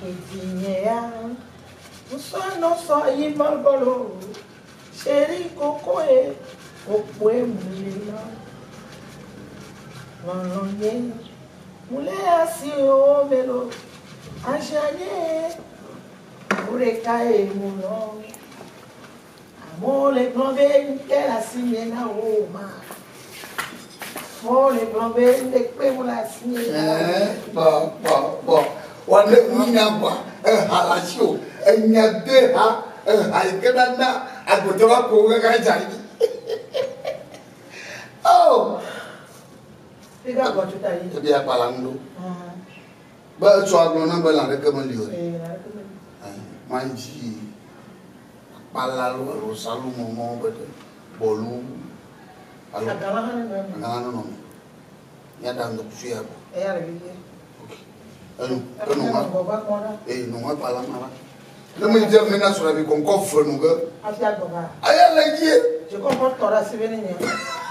Edinye nsɔ yi mɔbɔlɔ seri koko ye okpoe mule la lɔlɔ nye mule asi o melo asianye wòɖeka ye mu lɔ amewo le gblɔ be ŋutɛ le asi nye na wo ma amewo le gblɔ be ŋɖe kpe mu le asi nye na wo. Kpɔ kpɔ kpɔ wane nunya gba eha le asi o enya de ha eha yi ke nana agbetɔ va ko kaka dza yi. Oh. Fika gbɔ tuta yi. Ebi akpala ŋu ɖo. Be etsɔ agblɔ na be lã ɖeke meli o. Ee, la ɖeke meli. Ma dzi akpala alo alo salomo mɔ be ɖe bɔlu alo Agala hã nenɔ eme. agala nenɔ me. Míaɖa ŋdɔkutsu ya ko. Eya le vevie. Enu Hafi enu míanɔ ma gbɔgba kpɔm ɖa. ee nu ma kpala ma la. Ne me dze me na srɔ̃ mi kɔnkɔ fe nu ge. Hafi agbɔgba. Aya le dzie. Dzokɔkɔ tɔ ɖe asi be ne nye.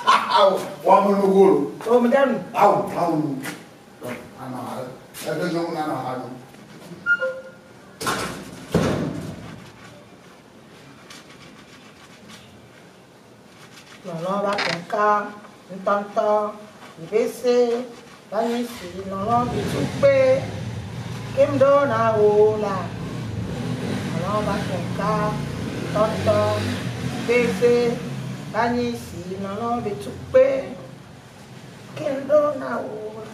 Awo wa me nu golo. O me da nu. Awo awo nu. Anɔ ha le. Eke nyɔnu nanɔ ha nu. Lɔlɔ va kɔnka ŋutɔŋutɔ ibese vanyi si lɔlɔ bitukpe kem ɖo na wo la. Lɔlɔ va kɔnka ŋutɔŋutɔ ibese vanyi si lɔlɔ bitukpe kem ɖo na wo la.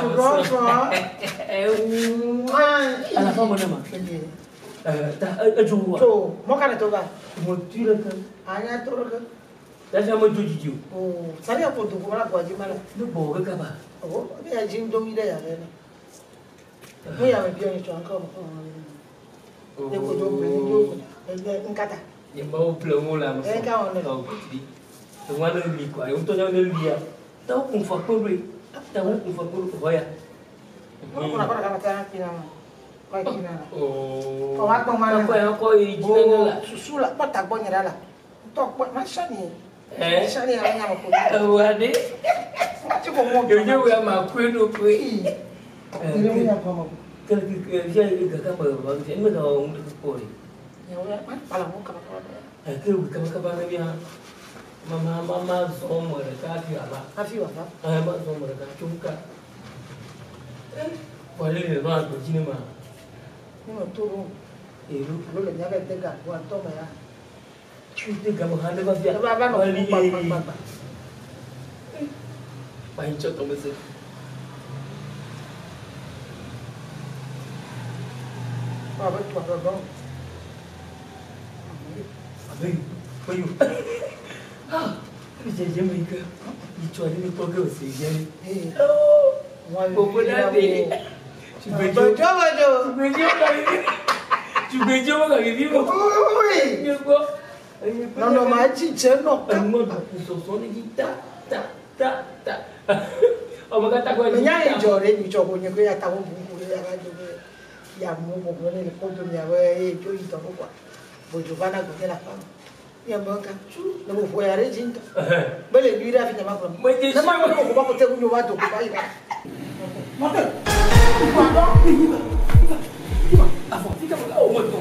Ṣùgbọ́n Alafa mo ne ma. Ta edzo wa. To mɔka ne to va. Mo tu le ke. Anya to ɖe ke. Tafia me dzo dzidzi o. O sani aƒo do ko la gbɔ dzi ma la. Ne bɔ ke kaba. O ne ya dzi ŋdɔ wi ɖe ya ɖe ne. Mu ya me biɔ ne tsɔ ŋkɔ mo. Ne ko do ƒle do ƒle ŋkata. Nye ma wo ƒle ŋu le ame Ɛ ka wɔ ne. Ɔ gotri. Eŋua ne li kɔa, ŋutɔ nya ne lia. Ta wo kun fa kpe ɖoe. Ta wo kun fa kpe ɖoe xɔ ya. Mo kura kura kama ta kina ma. Kɔ kina la. Oh. Kɔ wa gbɔ ma la. Kɔ ya kɔ yi dzi ne la. O susu la kpɔ tagbɔ nye ɖa la. Ŋutɔ kpɔ ma sani. Ɛ. Sani ya nya me ko. Ewa de. Ti ko mo. Yonye wo ya ma kue ɖo koe. Ire mu nya kɔ ma ko. Kele ke fia gaka me va fia me ka wɔ ŋu kpɔ le. Nya wo ya ma kpala mo kaba kaba. Eke wo kaba kaba ne mia. Ma ma ma ma zɔ mɔ ɖeka hafi wòava. Hafi wòava. Ɛ ma zɔ mɔ ɖeka tso ka. Wale le nɔ agbe dzi ne ma. Ne me to ɖo. Elo. Alo le miabe de ga go atɔ me ya. Tsu de game hã ne va fia. Ne va va nɔ Wali kpakpa kpakpa. Kpa yi tsɔ tɔme se. Kɔ abe tu abe gbɔ. Abe yi. Abe yi. Ah. Ebi dzedze me yi ke. Yi tsɔ ɖe mi kpɔ ke wòse dze. Ee. Koko na de. Tugbedzo. Tugbedzo. Tugbedzo ka vivi. Tugbedzo ka vivi mo. Ui. Nye gbɔ. Nɔnɔme dzi dze nɔ ka. Enua ɖu sɔsɔ ne dzi ta ta ta ta. Ɔmɔ katã kɔ Menya yi dzɔ ɖe mi tsɔ ko nye ko ya ta wo bu ko ya va dzo be ya mo gbɔgblɔ ne le kpɔ do mia be eye dzo yi dɔ ko bodzo va na gbɔdze la fa nye me ka tu ne mo ƒo ya ɖe dzi ŋutɔ be le nyui ɖe hafi nye ma gblɔ Medze ne ma gblɔ ne mo ko ba ko te ŋu nyo va do ko va yi va. Mɔte gbadɔ Afɔ fi ka mo o mo tɔ.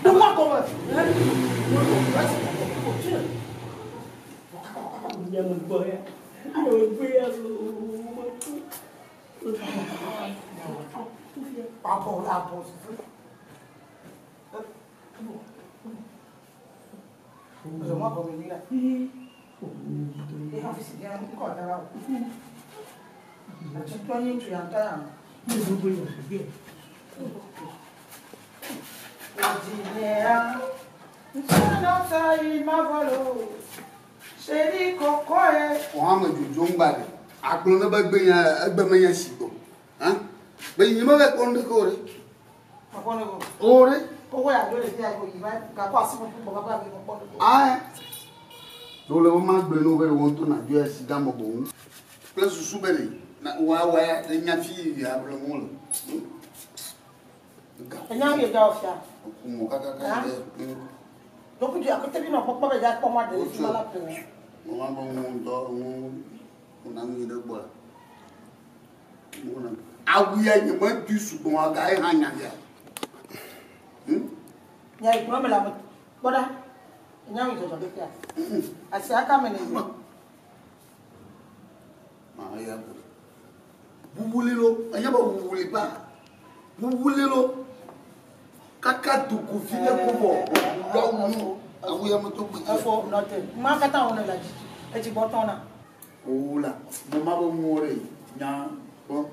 do ma kɔmɛ. Nye me gbɔ ya. Nye me gbɔ ya o mo tɔ. Abɔ abɔ susu. Ɔsɔ ma kɔmɛ nyui la. E hafi si dia ŋkɔ da la o. Atitɔ nye ŋutsu ya ŋutɔ ya. Ne gbogbo yi wɔ fi. Seri kɔkɔe. Wɔn ame dzodzom gba ɖe. Agblɔ ne be gbe nya egbe me nya si gbɔ. Hã? Be yi me va kpɔ nu ɖeke o ɖe. Mekpɔ nu ɖeke o. O ɖe. Xoxo ya ɖo le fia ko yi va gakɔ asi ƒuƒu gbɔ va be mekpɔ nu ɖeke o. Ae. Ɖo le wo ma gblɔe ne wo be ɖe wo ŋutɔ nàdzo ya si gã bɔbɔ ŋu. Kple susu be ɖe na wa wa ya ɖe nya fi yi ablɔ ŋu le. Ga. Enya yi dɔ fia. Ku mo kakaka ɖe. Dokudu akote bi nɔ kpɔkpɔ be ya kpɔ mɔ ɖe le fi ma la ƒle. Mo ma be ŋu dɔ ŋu na nu yi ɖe gbɔ la. Awu ya nye me du sugbɔ wa ga ye hã nya ya. Nya yi kplɔ me la me kpɔ ɖa. Enya yi dzɔdzɔ ɖe fia. Asi aka me ne yi. Ma ya bo. Bubuli lo, enya be bubuli pa. Bubuli lo. Kaka duku fi ne ko bɔ. Lɔ wu. Awu ya me to gbe. Efo nɔte. Ma katã wo ne la dzi. Etsi gbɔ tɔna. O la. Mo ma be ŋu ɖe. Nya kpɔ.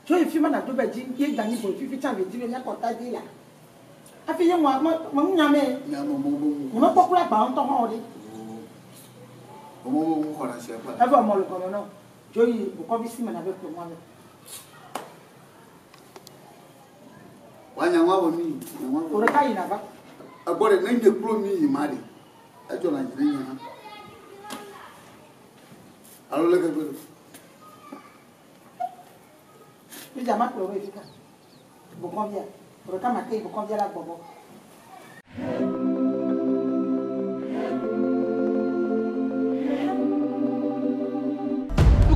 Tso yi fi ma na do be dzi ye danyi bo fifi tsã be dzi be míakɔ ta dzi la. Hafi ye ŋua me me ŋu nya me. Nya me mo be ŋu. Nye me kpɔ kura gbã ŋutɔ hã o ɖe. O mo be ŋu xɔ ɖe asi akpa. Evɔ mɔ le gɔme nɔ. Tso yi bokɔvi si me na be kplɔ ŋua be. Wa nya ŋua be mi. Nya ŋua be. O ɖeka yina va. Egbɔ ɖe ne nye kplo mi yi ma ɖe. Edzɔ na dzi ne nye hã. Alo leke gbe ɖo. Mi dza ma kplɔ wo yi fika. Bokɔvia. O ɖeka ma te yi bokɔvia la gbɔbɔ.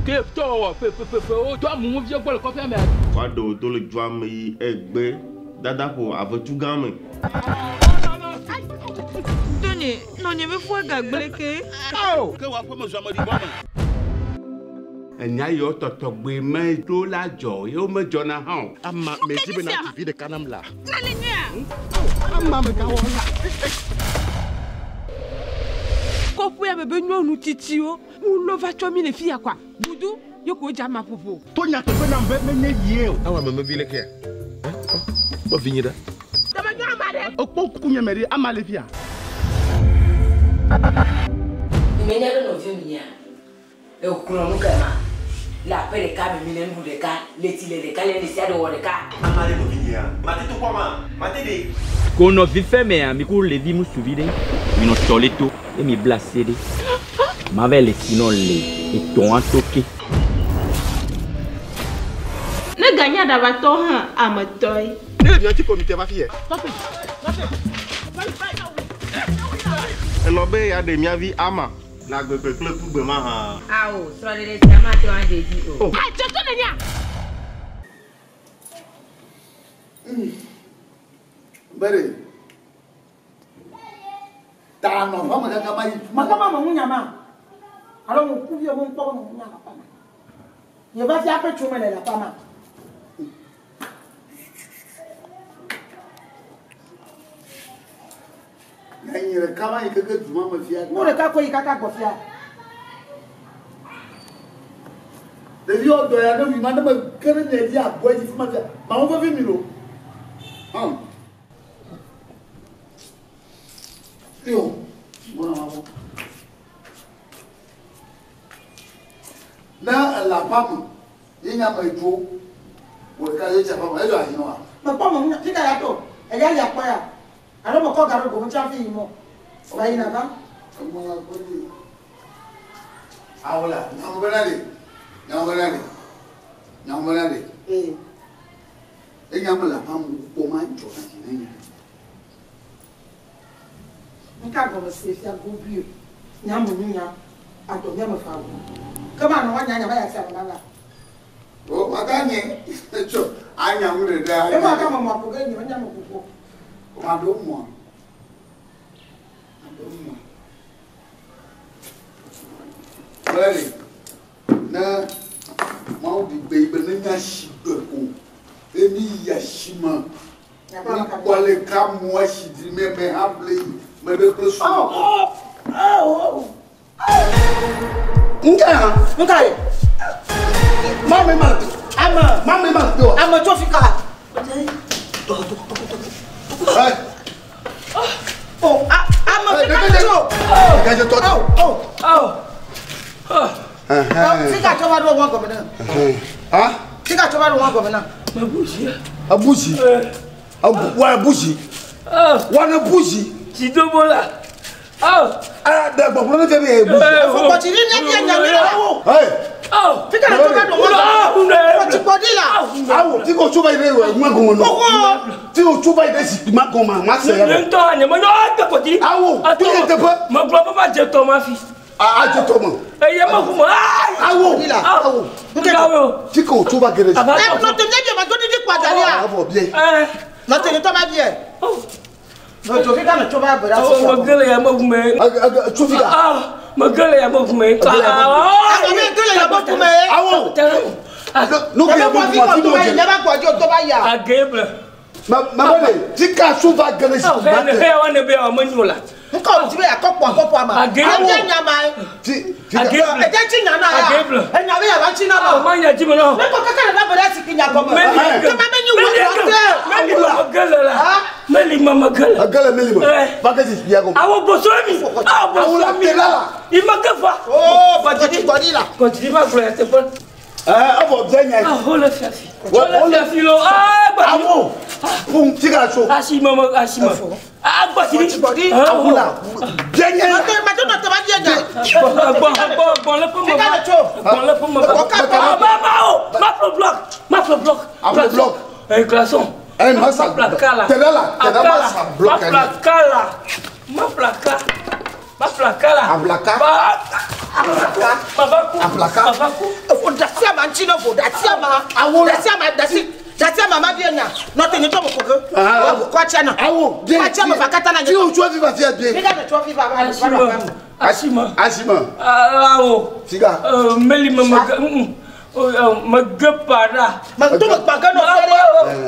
Ke tɔ fe fe fe fe wo tɔ amumu vi gbɔ le kɔfia mea. Woaɖe wo to le dua me yi egbe dada ƒo avetu gã me. Tony, nɔnye be fua gagblẽ ke. Ao! Ke wò aƒeme zɔ ameɖibɔ me. Enya yiwo tɔtɔgbe me ɖo la dzɔ ye womedzɔna hã o. Ama me dzi bena dzi vi ɖeka nam la. Nane nyuia. Ama me gawɔ la. Kɔƒea me be nyɔnu tsitsiwo wolɔ va tsɔ mi le fi ya kɔa. Budu ye ko dza ma ƒoƒo. To nyateƒe nam be menye yie o. Awa me mevi le kea? Kpɔ vi nyi ɖa. Deme nyɔ ama ɖe. Ekpɔ kunye me ɖe ama le fia. Menya be nɔviwo mi nya. Ekplɔ nu ke ma. Le aƒe ɖeka me mi le nuɖu ɖeka, le tsi le ɖeka, le ɖe sia ɖe wɔ ɖeka. Ama ɖe nɔvi nyea. Mate to kpɔ ma. Mate ɖe. Ko nɔvi fɛ mea, mi ku levi ŋutsuvi ɖe. Mi nɔ tɔ le to ye mi bla se ɖe. Ma va le si nɔ le etɔ̃a to ke. Ne ganya ɖabatɔ hã ame tɔe. Ne le miatsi komite va fi yɛ. Elɔ be ya ɖe miavi ama. Le agbegbe kple kugbe ma hã. Awo, srɔ̃ɖeɖe sia mate ŋu adze edzi o. Adzɔtɔ nènya. Bere. Ta nɔ ƒe ame kaka ma yi. Maka ma me ŋu nya ma. Alo mo ku vie mo ŋkpɔ be me ŋu nya la ma. Nye va fia ƒe tso me le la ma. Nya yi ɖeka ma yi keke du ma me fia. Nu ɖeka ko yi kaka gbɔ fia. Ɖeviwo dɔ ya ne wi ma ne me ke ɖe mia dzi abɔ edzi fi ma fia. Ma wo vevi mi lo. Hɔn. Yo. Gbɔna ma bɔ. Ne ele aƒea me ye nye ame dzo wò ɖeka ye tsi aƒea me edzɔ ayi nɔa. Mekpɔ me ŋu nya fika ya to. Eya ya kpɔ ya. Alo mekɔ ga ɖo gome tsi hafi yi mɔ. Va yina va. Emɔ la gbɔ ɖi. Awo la nyawo bena ɖe. Nyawo bena ɖe. Nyawo bena ɖe. Ee. Enya me le aƒea me kpɔ ma dzɔ na dzi ne nye. Nka gɔme se fia gobi o. Nya me nu nya. Adɔ nya me fa wo. Ke ma nɔ wa nya nya ba ya sia me la. O maka nye. Tso anya ŋu ɖe ɖe. E ma ka me mɔ ko ge nye nya me kuku. Ma ɖo mɔ. Ma ɖo mɔ. Bẹ́ẹ̀ni, ne Mawu ɖi gbe yi be ne nya si gbe ko, emi yi asi me. Mi kpɔ le ka mɔ asi dzi me me hã ble yi me ɖe kple su. Nka hã. Nka ye. Mame ma do. Ame. Mame ma do. Ame tso fi ka. Hey. Oh, ame fi ka tso. Gadzɛ tɔ. Oh, oh. Oh. Oh. Fika tsɔ va ɖo wɔn gɔme na. Ha? Fika tsɔ va ɖo wɔn gɔme na. Ebuzi. Ebu wa ebuzi. Wa ne buzi. Tsidobo la. Aa ɖe gbɔgblɔ ne fia be ebuzi. Fokɔtsi ni ne bia nya mi la wo. Hey. Fika ne tsɔ va ɖo wɔn gɔme. Fokɔtsi la. Awo ti ko tso va yi ɖe ŋua gɔme nɔ. Ti ko tso va yi ɖe zikpui ma gɔme ma se ya. Ne ŋutɔ nye me nyɔ ate kɔtsi. Awo tu ye teƒe. Megblɔ be ma dze tɔ ma fi. A dze tɔ me. Eye me ƒu me. Awo awo. Awo. Ti ko tso va ge ɖe zikpui. Ɛ nɔte ne bia ma do didi kpa da lia. Avɔ bie. Nɔte ne tɔ ma bie. Nɔtɔ fika ne tsɔ va be ɖe asi. Mege le ya me ʋu me. Tso fika. Mege le ya me ʋu me. Ame ge le ya me ʋu me. Awo. No ke ya me ʋu me afi n'o dze. Ne ba gbɔ dzi o tɔ ba ya. Ageble. Ma ma be de ti ka tso va ge ɖe zikpui ma te. Heya wa ne be wa me nyo la. Ŋkɔ ti be akɔkpɔ akɔkpɔ ama. Ageble. Ate nya ma ye. Ti Ageble. Ete tsi nya na ya. Ageble. Enya be yava tsi na ma. Ma nya dzi me na. Ne kɔ kaka le va be ɖe zikpui nya gɔme. Meli Ke ma me nyi wo Meli tɔ. Meli ma gele la. Meli ma ma gele. Egele meli me. Va ge zikpui ya gɔme. Awo boso mi. Awo Awo la boso mi. te la la. I ma ke fa. Oo fɔtsi gbɔdi la. Kɔtsi ma gblɔ ya teƒe. Ɛ evɔ bia nya yi. Awo le fiafi. Wo Le fiafi lo. Aa gbɔdi. Awo. Fún ti ka tso. Asi ma ma asi ma. Aa gbɔdi. Fɔtsi gbɔdi. Awo la bia nya yi. Nɔte ma to nɔte ma bia nya. Gbɔn gbɔn gbɔn le ƒe me Fika va. ne tso. Gbɔn le ƒe me va. Kɔ ka Ah ba ba o. Ma ƒle bloc. Ma ƒle bloc. A ƒle bloc. Eh glaçon. Ɛ ma sa. Ma ƒle kala. Tɛnɛ la tɛnɛ ma sa bloc Ma ƒle kala. Ma ƒle ka. Ma ƒle kala. Ablaka. Ba. Ma va ku. Ablaka. Ma va ku. Efo dasi ama ŋtsi ne fo dasi ama. Awo la. Dasi ama dasi dasi ama ma bia nya. Nɔte nye tɔ me koke. Ah. Kɔatsia na. Awo bia. Kɔatsia me va katã na nye. Ti o tso fi va fia bie. Fika ne tso fi va va va Asima. va va. Asima. Asima. Awo. Fika. Meli ma ma ma ge para. Ma to me gba ge nɔ fia ɖe.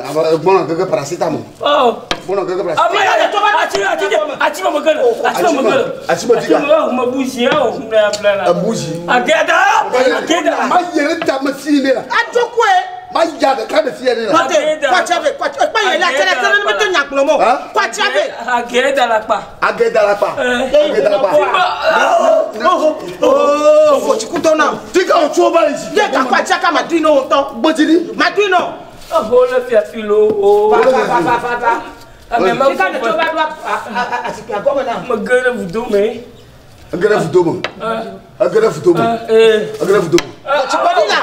Ɛ gbɔnɔ gege paracetamol. Oh. Gbɔnɔ gege paracetamol. Ama ya ati ati ati ma gele. Ati ma gele. Ati ma fika. Ati ma buzi awo na bla la. Ebuzi. Ageda. Ageda. Ma yɛrɛ ta ma si ne la. Adzokoe. Ma ya ɖeka ɖe fia ne la. Nɔte kɔatsia ve kɔatsia kpa yɛlɛ atsɛlɛ sɛnɛ ne me te nya gblɔ mɔ. Kɔatsia ve. Ageda la kpa. Ageda la kpa. Ageda la kpa. Oo fotsikutɔ na. Ti ka o tso va yi zi. Ye ka kɔatsia ka ma dui nɔ ŋutɔ. Gbɔdzi Ma dui nɔ. Oh le fiafi lo. Va va va va va va. Ame ma Fika ne tso va ɖo azikpuia gɔme na. Me ge ɖe vudo me. Ege ɖe vudo me. Ege ɖe vudo me. Ege ɖe vudo me. Fotsikpɔɖi la.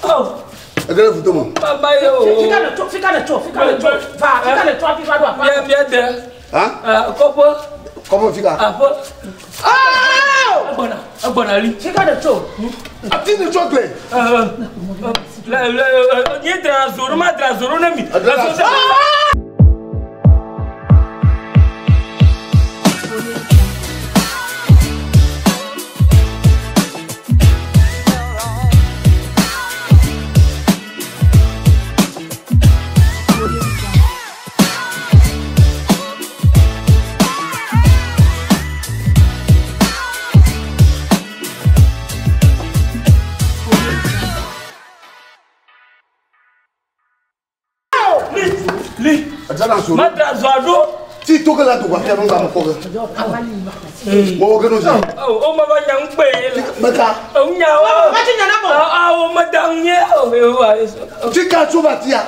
Oh. Ege ɖe vudo me. Baba yo. Fika ne tso fika ne tso fika ne tso va fika ne tso hafi va ɖo aƒea. Mia mia de. Han? Kɔƒe. Kɔƒe fika. Aƒe. Oh! Egbɔna egbɔna li. Fika ne tso. Ati ne tso gbe. Le le nye dra zoro ma dra zoro ne mi. Dra zoro. Li. Dra zoro. Ma dra zo aɖo. Ti to ke la do afia no ga me kɔ ge. Mɔwɔ ge no zi. O ma va nya ŋugbe ye la. Meka. Ŋu nya wo. Ma tsi nya na mɔ. Awo me da ŋu nye. Ti ka tso va tia.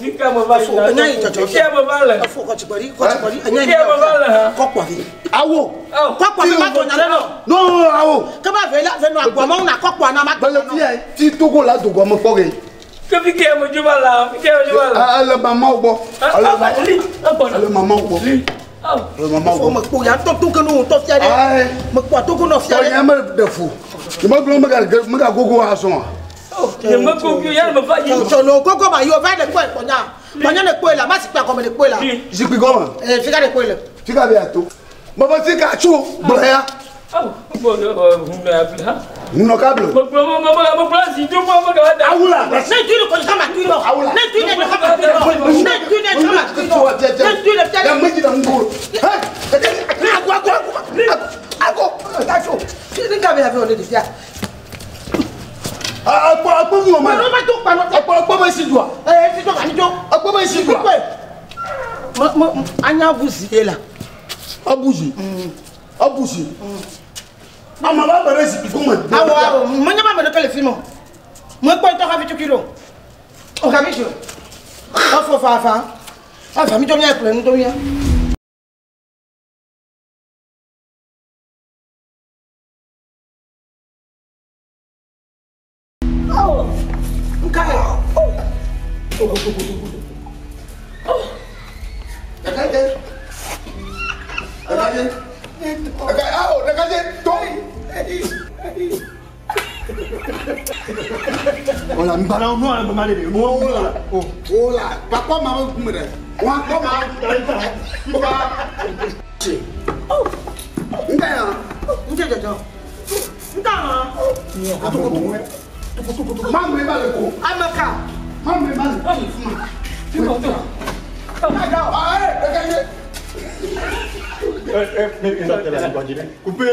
Fika me va yi na. Enya yi dzɔdzɔ Fika me va le. Efo kɔtsikpɔɖi kɔtsikpɔɖi enya yi Fika me va le hã. Kɔkpɔ vi. Awo. Kɔkpɔ vi ma tɔ nya ɖe nɔ. No awo. Ke ba ve la ve nɔ agbɔmɔ na kɔkpɔa na ma. Bele fia ti togo la do gɔme kpɔ ge. Ke fika me dzo va la. Fika me dzo va la. Ele mamawo gbɔ. Li. Egbɔna. Ele mamawo gbɔ. Ele mamawo Fo gbɔ. me kpo ya tɔ to ke no tɔ fia ɖe. Ayi. Me kpo atogo nɔ fia ɖe. Tɔnye me ɖe fu. Nye me gblɔ mega gogo azɔ a. Nye me gogo ya me va yi. Tɔ no gogo ma yi o va ɖe kpɔe kpɔnya. Kpɔnya ne kpɔe la ma si kpe gɔme ne kpɔe la. Zikpui gɔme. Ee fika ne kpɔe le. Fika be ato. Mebe fika tso gblɔ ya. Ŋunɔ ka blo. Awula. Ne tu ne kɔni kama tu nɔ. Ne tu ne kama tu nɔ. Ne tu ne kama tu nɔ. Ne tu ne fia Ya ɖe. me dzi na ŋgo. He. Ago ago ago. Ago. Taso. Fi ne ka be ya fe o ne di fia. Akpɔ akpɔ ŋu ma. Ma to kpa nɔ. Akpɔ akpɔ me si dua. Ee fi to ka ni jo. Akpɔ me si dua. Ma ma anya bu zi ye la. Abuzi. Abuzi. Ama ba bere zikpui gɔme. Awɔ awɔ menye be ame ɖeke le fi ma o. Mekpɔ ŋutɔ hafi tukui ɖo. O hafi tso. Efɔ fafa. Efa mi tsɔ mía ƒle nu to mía. Oh, nka ye. Oh. Ɖekadze. Ɖekadze. Ɖeka awo ɖekadze tɔ. Wala nbana nu ala mama de. Wola. Wola. Pakɔ ma be ŋkume ɖe. Wakɔ ma. Ba. Nka ya. Nje jɔjɔ. Nka hã. Mamu ba le ko. Ame ka. Mamu ba le ko. Ayi ɖekadze. Coupé.